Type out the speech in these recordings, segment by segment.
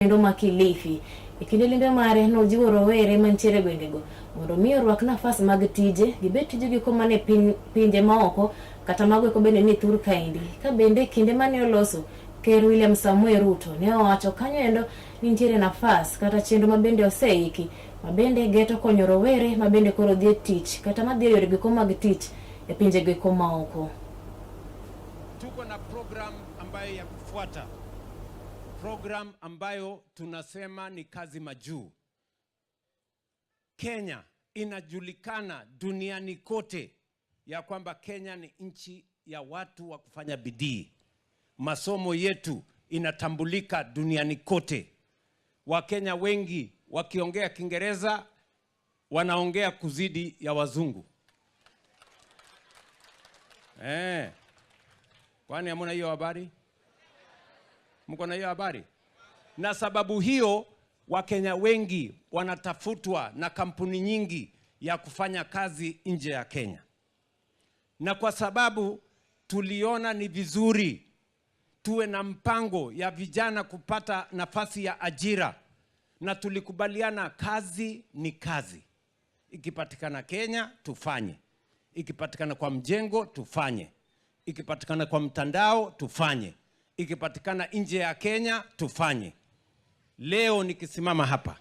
Endo ma Kilifi. E kinde limbe mare nojiwo rowere mantiere e gwengego mondo mi orwak nafas mag tije, gibed tijegi komane piny, pinje maoko kata mago eko bende ni thur kaendi. Ka bende kinde mane oloso, Ker William Samoei Ruto ne owacho kanyo endo ni nitiere nafas kata chenro ma bende oseiki ma bende geto konyo rowere ma bende koro dhi e tich kata madhi e yore giko mag tich e pinje giko maoko. Tuko na program ambayo ya kufuata, program ambayo tunasema ni kazi majuu. Kenya inajulikana duniani kote ya kwamba Kenya ni nchi ya watu wa kufanya bidii. Masomo yetu inatambulika duniani kote. Wakenya wengi wakiongea Kiingereza wanaongea kuzidi ya wazungu. Eh, kwani hamuna hiyo habari? Mko na hiyo habari? Na sababu hiyo Wakenya wengi wanatafutwa na kampuni nyingi ya kufanya kazi nje ya Kenya, na kwa sababu tuliona ni vizuri tuwe na mpango ya vijana kupata nafasi ya ajira, na tulikubaliana kazi ni kazi. Ikipatikana Kenya tufanye, ikipatikana kwa mjengo tufanye, ikipatikana kwa mtandao tufanye, ikipatikana nje ya Kenya tufanye. Leo nikisimama hapa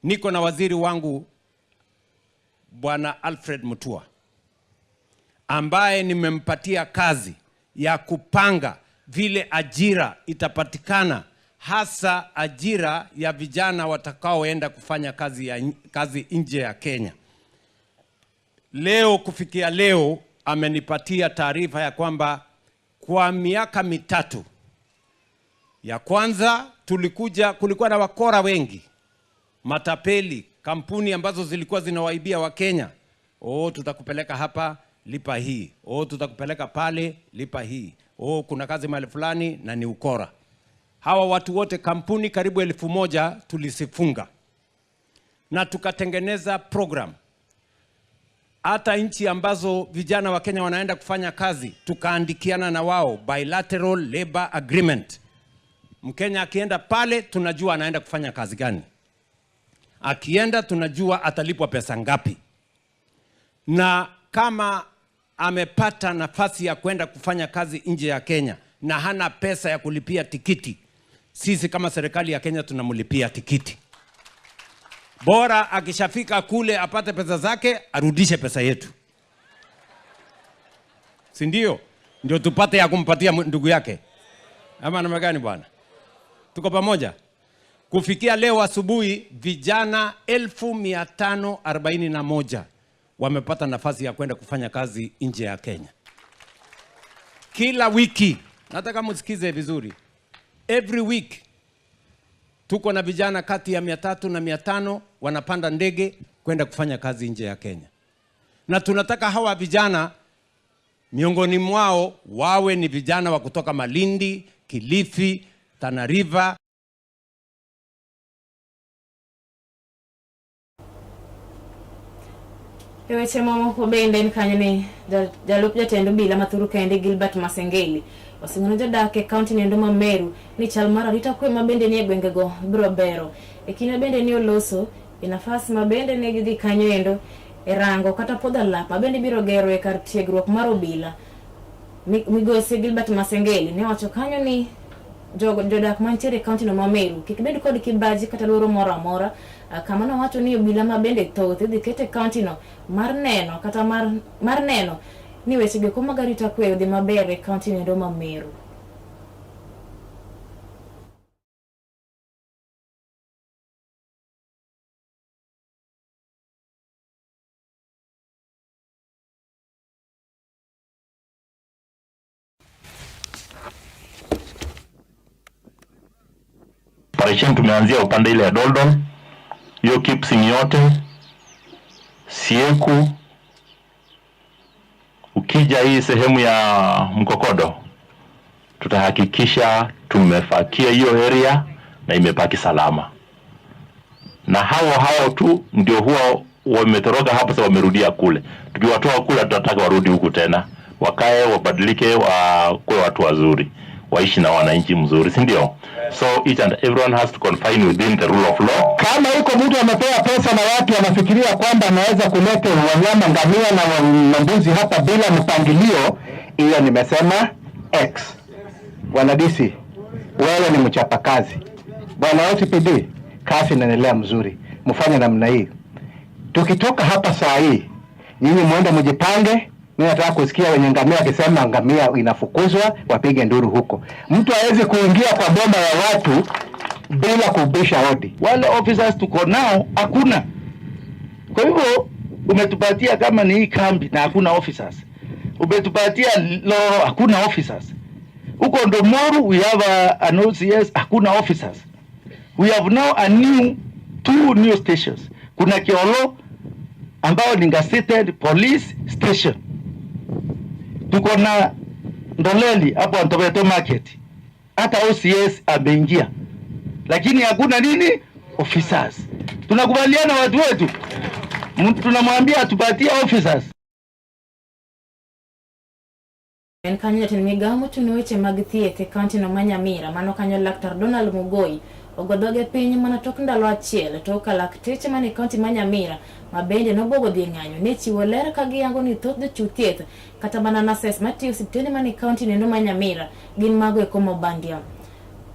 niko na waziri wangu Bwana Alfred Mutua ambaye nimempatia kazi ya kupanga vile ajira itapatikana, hasa ajira ya vijana watakaoenda kufanya kazi nje ya Kenya. Leo kufikia leo amenipatia taarifa ya kwamba kwa miaka 3 ya kwanza tulikuja, kulikuwa na wakora wengi, matapeli, kampuni ambazo zilikuwa zinawaibia Wakenya. Oh, tutakupeleka hapa, lipa hii. Oh, tutakupeleka pale, lipa hii. Oh, kuna kazi mahali fulani, na ni ukora. Hawa watu wote, kampuni karibu 1000 tulisifunga na tukatengeneza program. Hata nchi ambazo vijana wa Kenya wanaenda kufanya kazi, tukaandikiana na wao bilateral labor agreement. Mkenya akienda pale tunajua anaenda kufanya kazi gani. Akienda tunajua atalipwa pesa ngapi. Na kama amepata nafasi ya kwenda kufanya kazi nje ya Kenya na hana pesa ya kulipia tikiti, sisi kama serikali ya Kenya tunamlipia tikiti. Bora akishafika kule apate pesa zake, arudishe pesa yetu. Si ndio? Ndio tupate ya kumpatia ndugu yake. Ama namna gani bwana? Tuko pamoja? Kufikia leo asubuhi vijana 5,541 wamepata nafasi ya kwenda kufanya kazi nje ya Kenya. Kila wiki, nataka msikize vizuri. Every week tuko na vijana kati ya 300 na 500 wanapanda ndege kwenda kufanya kazi nje ya Kenya. Na tunataka hawa vijana miongoni mwao wawe ni vijana wa kutoka Malindi, Kilifi, Tana River. E weche mamoko bende en kanyo ni jalup jatend obila ma thuru kaendi Gilbert Masengeli osingo jodak e kaunti nendo ma Meru ni chal mar arita kwe ma bende nie gwengego biro bero. E kinde bende ni oloso e nafas ma bende ne gidhi kanyo endo e rango kata podho alap ma bende biro gero e kar tiegruok mar obila. Migosi Gilbert Masengeli ne owacho kanyo ni jodak mantiere e kaunti no ma Meru kik bed kod kibaji kata luoro moro amora. Kama nowacho ni obila ma bende thoth idhi ket e kaunti no mar neno kata mar neno ni weche go mag arita kwe odhi maber e kaunti no ma Meru. Operation tumeanzia upande ile ya Doldol, hiyo Kipsing yote, Sieku, ukija hii sehemu ya Mkokodo, tutahakikisha tumefakia hiyo area na imepaki salama. Na hao hao tu ndio huwa wametoroka hapo, sasa wamerudia kule. Tukiwatoa kule, tutataka warudi huku tena, wakae, wabadilike, wakuwe watu wazuri. waishi na wananchi mzuri, si ndio? So each and everyone has to confine within the rule of law. Kama iko mtu amepewa pesa na watu wanafikiria kwamba anaweza kuleta wanyama ngamia na mbuzi hapa bila mpangilio, hiyo nimesema X. Bwana DC, wewe ni mchapakazi. Bwana OCPD, kazi inaendelea mzuri, mfanye namna hii. Tukitoka hapa saa hii, nyinyi muende mjipange. Mimi nataka kusikia wenye ngamia wakisema ngamia inafukuzwa, wapige nduru huko. Mtu hawezi kuingia kwa boma ya watu bila kubisha hodi. Wale officers tuko nao hakuna. Kwa hivyo umetupatia kama ni hii kambi na hakuna officers, umetupatia Loro hakuna officers, huko Ndomoru we have an OCS hakuna officers. We have now a new two new stations. Kuna Kiolo ambao ni gazetted police station, tuko na Ndoleli hapo Antobeto market, hata OCS ameingia lakini hakuna nini officers. Tunakubaliana watu wetu, tunamwambia atupatie officers. En kanyo jatend migawo mochung' ne weche mag thieth e kaunti no ma Nyamira, mano kanyo Laktar Donald Mugoi ogo dhoge piny mana tok ndalo achiel tok ka lakteche mane e kaunti ma Nyamira ma bende nobuogo dhi e ng'anyo ne chiwo ler ka giyango ni thoth jochiw thieth kata mana nurses matiyo osiptende mane e kaunti nendo ma Nyamira gin mago eko mobandia.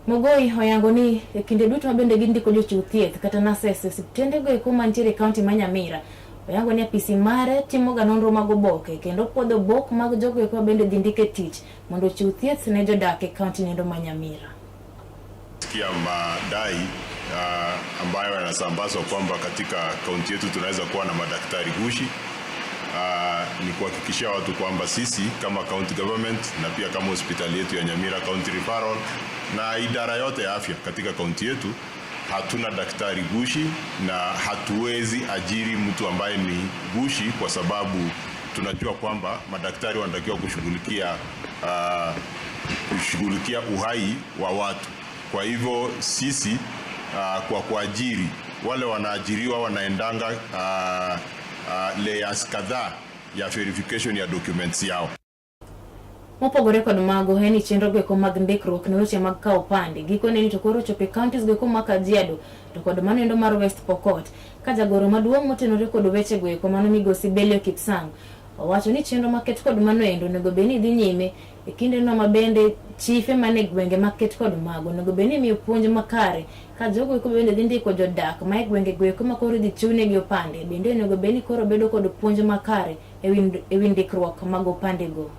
Mogoi oyango ni e kinde duto ma bende gindiko jochiw thieth kata nurses e osiptende go eko mantiere e kaunti ma Nyamira, oyango ni apisi mare timoga nonro mag oboke kendo puodho obok mag jogo eko bende dhi ndike tich mondo ochiw thieth ne jodak e kaunti nendo ma Nyamira. Sikia madai ambayo yanasambazwa kwamba katika kaunti yetu tunaweza kuwa na madaktari gushi. Ni kuhakikishia watu kwamba sisi kama county government na pia kama hospitali yetu ya Nyamira County Referral na idara yote ya afya katika kaunti yetu hatuna daktari gushi na hatuwezi ajiri mtu ambaye ni gushi, kwa sababu tunajua kwamba madaktari wanatakiwa kushughulikia uhai wa watu. Kwa hivyo sisi kwa kuajiri wale wanaajiriwa wanaendanga layers kadhaa ya verification ya documents yao. Mopogore kod mago en ni chenro goeko mag ndikruok ne weche mag kawo opande gikone ni to koro ochopo e counties goeko ma Kajiado to kod mano endo mar West Pokot ka jagoro maduong' motenore kod weche goeko mano migosi Belio Kipsang owacho ni chenro maket kod mano endo onego bed ni dhi nyime e kinde no ma bende chife mane gwenge maket kod mago onego bed ni imiyo puonj makare ka jogo eko bende dhi ndiko jodak ma e gwenge goeko ma koro idhi chiwnegi opande bende onego bed ni koro bedo kod puonj makare ewi ndikruok mag opande go.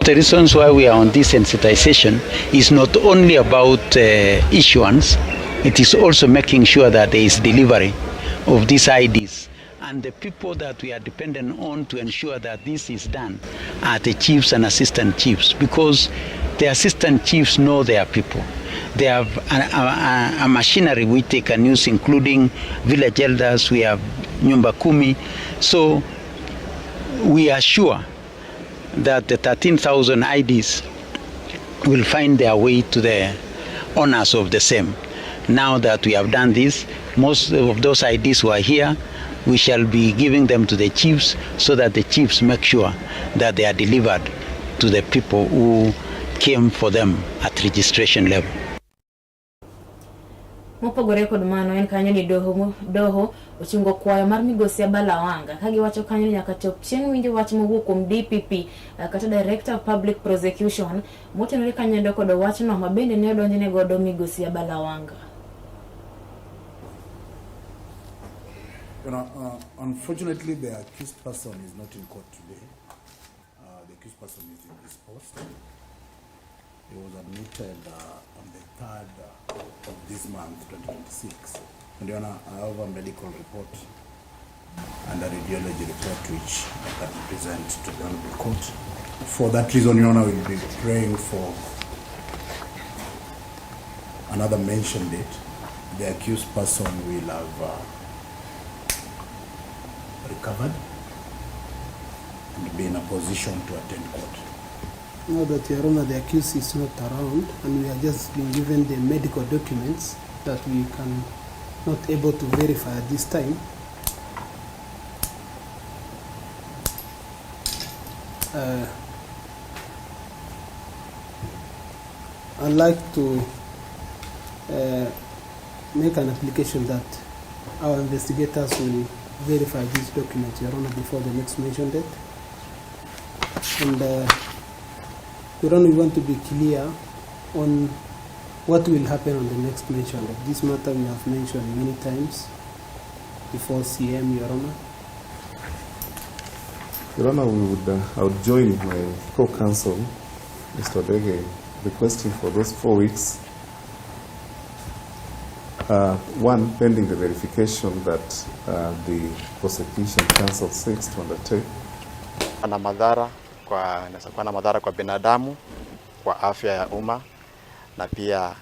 The reasons why we are on this sensitization is not only about issuance, it is also making sure that there is delivery of these IDs. And the people that we are dependent on to ensure that this is done are the chiefs and assistant chiefs, because the assistant chiefs know their people. They have a machinery which they can use, including village elders, we have Nyumba Kumi. So we are sure that the 13,000 IDs will find their way to the owners of the same. Now that we have done this, most of those IDs who are here, we shall be giving them to the chiefs so that the chiefs make sure that they are delivered to the people who came for them at registration level. Mopogore kod mano en kanyo ni doho ochungo kwayo mar migosi Abala Wanga ka giwacho kanyo ni nyaka chop chieng' winjo wach mowuok kuom DPP kata Director of Public Prosecution motenore kanyo kod wachno ma bende ne odonjne godo migosi Abala Wanga. You know, unfortunately, the accused person is not in court today. The accused person is in his post. He was admitted on the 3rd of this month, 2026. And Your Honor, I have a medical report and a radiology report which I can present to the Honorable Court. For that reason, Your Honor, will be praying for another mention date. The accused person will have recovered and be in a position to attend court. Now that, Your Honor, the accused is not around and we are just being given the medical documents that we can not able to verify at this time. I'd like to make an application that our investigators will verify these documents, Your Honor, before the next mention date. And Your Honor, we want to be clear on what will happen on the next mention date. This matter we have mentioned many times before CM, Your Honor. Your Honor, I would join my co-counsel, Mr. Odege, requesting for those 4 weeks. One, pending the verification that the prosecution counsel seeks to undertake. Ana madhara kwa, inaweza kuwa na madhara kwa binadamu, kwa afya ya umma na pia